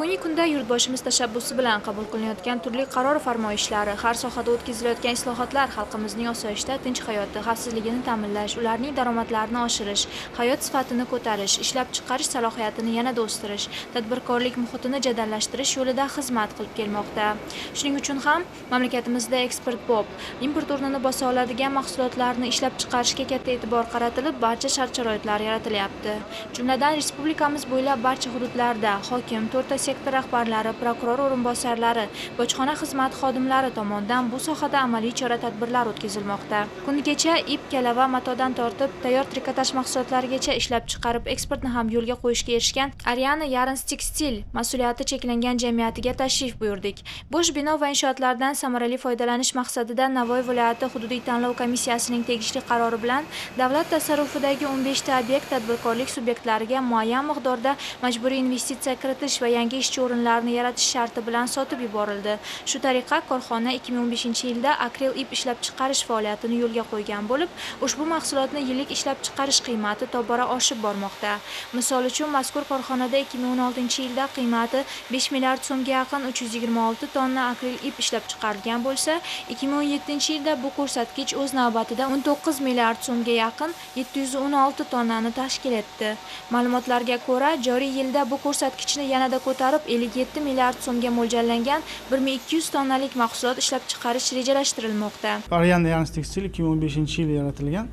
Bugungi kunda yurtboshimiz tashabbusi bilan qabul qilinayotgan turli qaror farmoyishlari, har sohada o'tkazilayotgan islohotlar xalqimizning osoyishta, tinch hayoti, xavfsizligini ta'minlash, ularning daromadlarini oshirish, hayot sifatini ko'tarish, ishlab chiqarish salohiyatini yanada o'stirish, tadbirkorlik muhitini jadallashtirish yo'lida xizmat qilib kelmoqda. Shuning uchun ham mamlakatimizda eksportbop, import o'rnini bosa oladigan mahsulotlarni ishlab chiqarishga katta e'tibor qaratilib, barcha shart-sharoitlar yaratilyapti. Jumladan, respublikamiz bo'ylab barcha hududlarda hokim, to'rtta sektor rahbarlari, prokuror o'rinbosarlari, bojxona xizmati xodimlari tomonidan bu sohada amaliy chora-tadbirlar o'tkazilmoqda. Kuni kecha ip, kalava, matodan tortib tayyor trikotaj mahsulotlarigacha ishlab chiqarib, eksportni ham yo'lga qo'yishga erishgan Ariana Yarns Tekstil mas'uliyati cheklangan jamiyatiga tashrif buyurdik. Bo'sh bino va inshootlardan samarali foydalanish maqsadida Navoiy viloyati hududiy tanlov komissiyasining tegishli qarori bilan davlat tasarrufidagi 15 ta obyekt tadbirkorlik subyektlariga muayyan miqdorda majburiy investitsiya kiritish va yangi ishchi o'rinlarini yaratish sharti bilan sotib yuborildi. Shu tariqa korxona 2015-yilda akril ip ishlab chiqarish faoliyatini yo'lga qo'ygan bo'lib, ushbu mahsulotni yillik ishlab chiqarish qiymati tobora oshib bormoqda. Misol uchun, mazkur korxonada 2016-yilda qiymati 5 milliard so'mga yaqin 326 tonna akril ip ishlab chiqarilgan bo'lsa, 2017-yilda bu ko'rsatkich o'z navbatida 19 milliard so'mga yaqin 716 tonnani tashkil etdi. Ma'lumotlarga ko'ra, joriy yilda bu ko'rsatkichni yanada ko'tarib 57 milliard so'mga mo'ljallangan 1200 tonnalik mahsulot ishlab chiqarish rejalashtirilmoqda. Ariana Yarns Tekstil 2015-yil yaratilgan.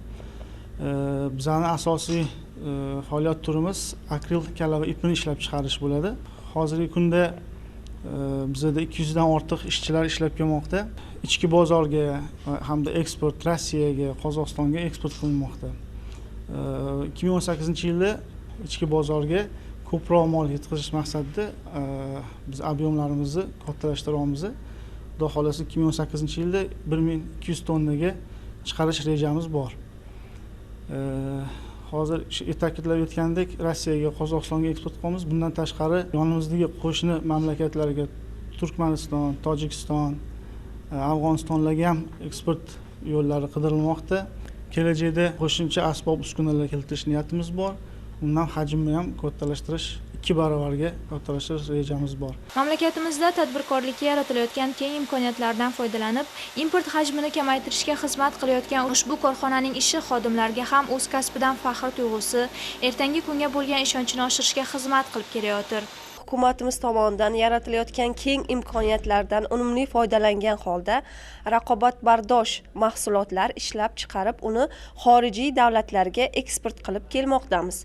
Bizning asosiy faoliyat turimiz akril kalava ipini ishlab chiqarish bo'ladi. Hozirgi kunda bizda 200 dan ortiq ishchilar ishlab kelmoqda. Ichki bozorga hamda eksport Rossiyaga, Qozog'istonga eksport qilinmoqda. 2018-yilda ichki bozorga ko'proq mol yetkazish maqsadida biz объем larimizni kattalashtiryapmiz. Xudo xohlasa 2018-yilda 1200 tonnaga chiqarish rejamiz bor. Hozir ta'kidlab o'tgandek, Rossiyaga, Qozog'istonga eksport qilamiz. Bundan tashqari yonimizdagi qo'shni mamlakatlarga Turkmaniston, Tojikiston, Afg'onistonlarga ham eksport yo'llari qidirilmoqda. Kelajakda qo'shimcha asbob uskunalar keltirish niyatimiz bor. Undan hajmni ham kattalashtirish, 2 barobarga kattalashtirish rejamiz bor. Mamlakatimizda tadbirkorlikka yaratilayotgan keng imkoniyatlardan foydalanib, import hajmini kamaytirishga xizmat qilayotgan ushbu korxonaning ishi xodimlarga ham o'z kasbidan faxr tuyg'usi, ertangi kunga bo'lgan ishonchini oshirishga xizmat qilib kelayotir. Hukumatimiz tomonidan yaratilayotgan keng imkoniyatlardan unumli foydalangan holda raqobatbardosh mahsulotlar ishlab chiqarib, uni xorijiy davlatlarga eksport qilib kelmoqdamiz.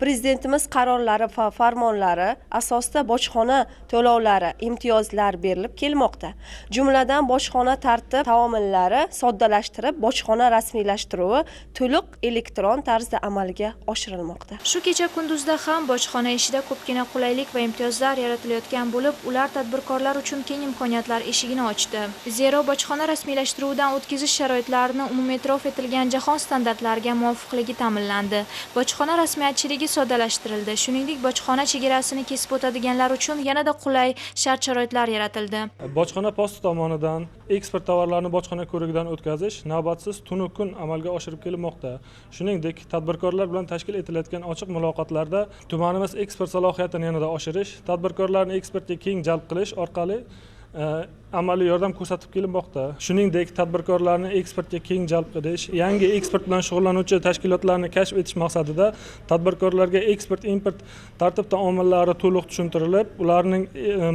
Prezidentimiz qarorlari va farmonlari asosida bojxona to'lovlari, imtiyozlar berilib kelmoqda. Jumladan, bojxona tartib taomillari soddalashtirib, bojxona rasmiylashtiruvi to'liq elektron tarzda amalga oshirilmoqda. Shu kecha kunduzda ham bojxona ishida ko'pgina qulaylik va imtiyozlar yaratilayotgan bo'lib, ular tadbirkorlar uchun keng imkoniyatlar eshigini ochdi. Zero bojxona rasmiylashtiruvidan o'tkazish sharoitlarini umumiy e'tirof etilgan jahon standartlariga muvofiqligi ta'minlandi. Bojxona rasmiyatchiligi soddalashtirildi. Shuningdek, bojxona chegarasini kesib o'tadiganlar uchun yanada qulay shart-sharoitlar yaratildi. Bojxona posti tomonidan eksport tovarlarini bojxona ko'rigidan o'tkazish navbatsiz tunu kun amalga oshirib kelinmoqda. Shuningdek, tadbirkorlar bilan tashkil etilayotgan ochiq muloqotlarda tumanimiz eksport salohiyatini yanada oshirish, tadbirkorlarni eksportga keng jalb qilish orqali amaliy yordam ko'rsatib kelinmoqda. Shuningdek, tadbirkorlarni eksportga keng jalb qilish, yangi eksport bilan shug'ullanuvchi tashkilotlarni kashf etish maqsadida tadbirkorlarga eksport import tartib taomillari to'liq tushuntirilib, ularning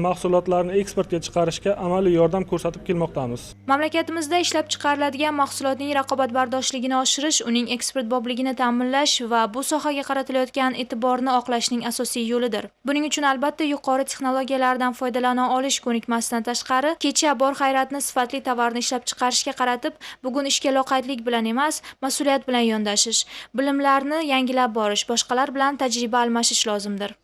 mahsulotlarini eksportga chiqarishga amaliy yordam ko'rsatib kelmoqdamiz. Mamlakatimizda ishlab chiqariladigan mahsulotning raqobatbardoshligini oshirish, uning eksport bobligini ta'minlash va bu sohaga qaratilayotgan e'tiborni oqlashning asosiy yo'lidir. Buning uchun albatta yuqori texnologiyalardan foydalana olish ko'nikmasidan tashqari, kecha bor g'ayratni sifatli tovarni ishlab chiqarishga qaratib, bugun ishga loqaydlik bilan emas, mas'uliyat bilan yondashish, bilimlarni yangilab borish, boshqalar bilan tajriba almashish lozimdir.